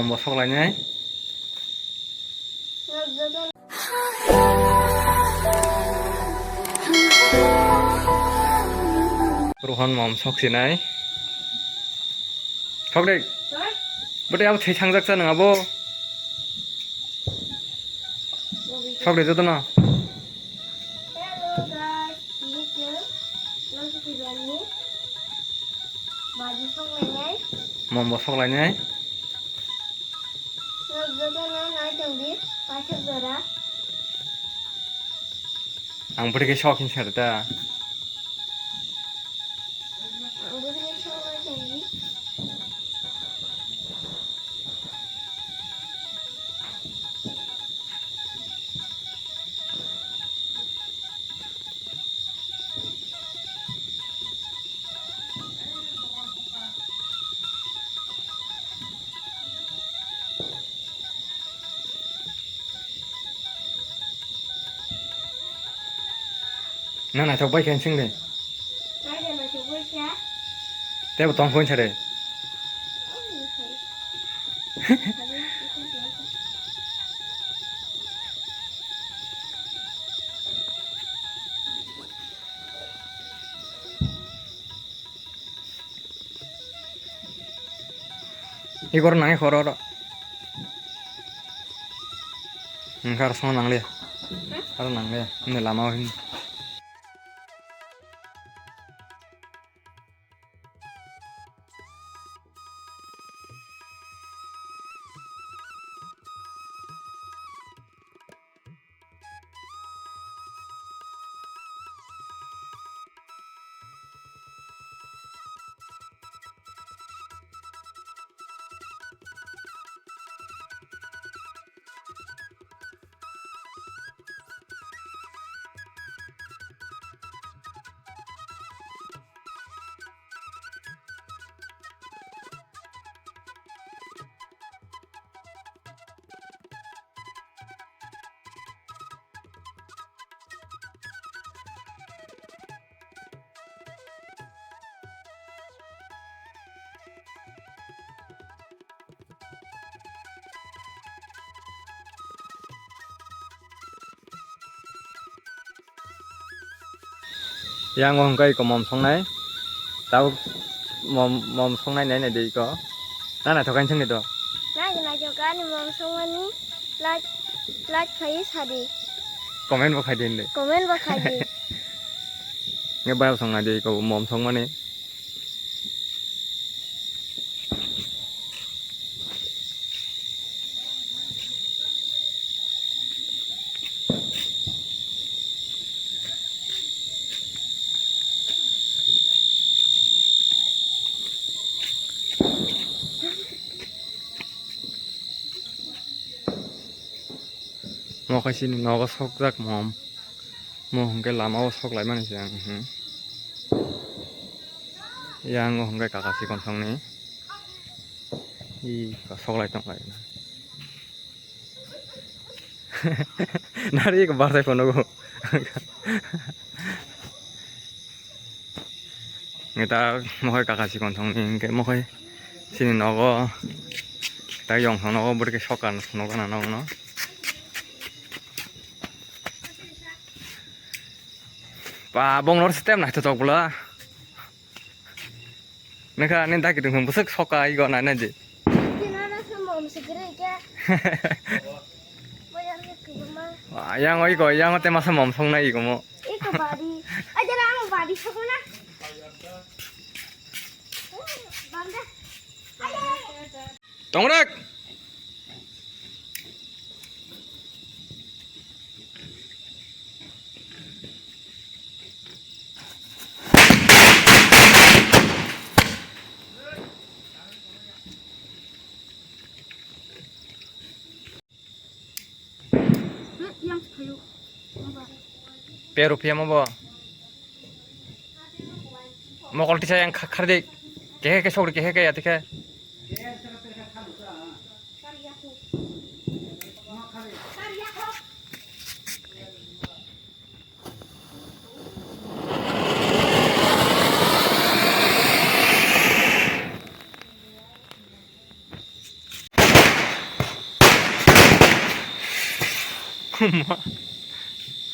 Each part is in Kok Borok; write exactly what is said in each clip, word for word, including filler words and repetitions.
Mom bo sok lainai. Rohon mom sok sinai. Sok de. Bwtwi abo thwi thangjak cha nang abo. Sok de jotono. Hello guys, tini chwng nogo twi bani baji sok lainai. Mom bo sok lainai. Nok jotono nai tong di, paithak jora. Ang bwtwi khe sok hin sar da. Ang bwtwi khe sok lai tong di. Na naithok bai khe sing de. Naithok bai khe. Tebo tong phone sare. Igor nang ikhoro oro. Engkar song nang le. Aro nang le. Ini lama hin. Yang o hwnkhe iko mom songnai. Tabuk mom, mom songnai nai nai de iko. Na naithok ani songni to. Nai naithok ani mom songmani like, like khai sadi. Comment bo khai di hindi. Comment bo khai di. Nge bayam songnai de iko mom songmani. Mo khe chini nogo sokjak mom. Mo hwnkhe lama o sok laimani se ang, hmm. Yang o hwnkhe kaka chikon songni. I sok lai tong lai. Nari ko barsai phone go. Neta mo khe kaka chikon songni hwnkhe mo khe chini nogo. Ta yong song nogo bwrwi khe sok kan song nogo na nogo no. Ba, bong nor step naithotok bwla. Nokha ani daki tong bwswk soka igo nai nai di. Kinana se mom se gre ke. Boya me kubuma. Ba, yang oi go, yang te masa mom song nai igo mo. Iko bari. Aja na mo bari sokna. Banda. Aja. Tongrek. Pe rupiya mo bo. Mokol tisa yang kha-, khardi. Kehe ke sogri kehe ke ya tikhe.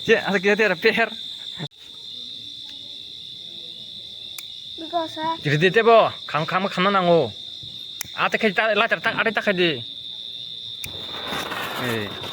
Che, asa kira tera per. Because, ah, Kiri de tebo, kham kham kham nango. Ate khai ta, la ta, ate ta khai di. Eh.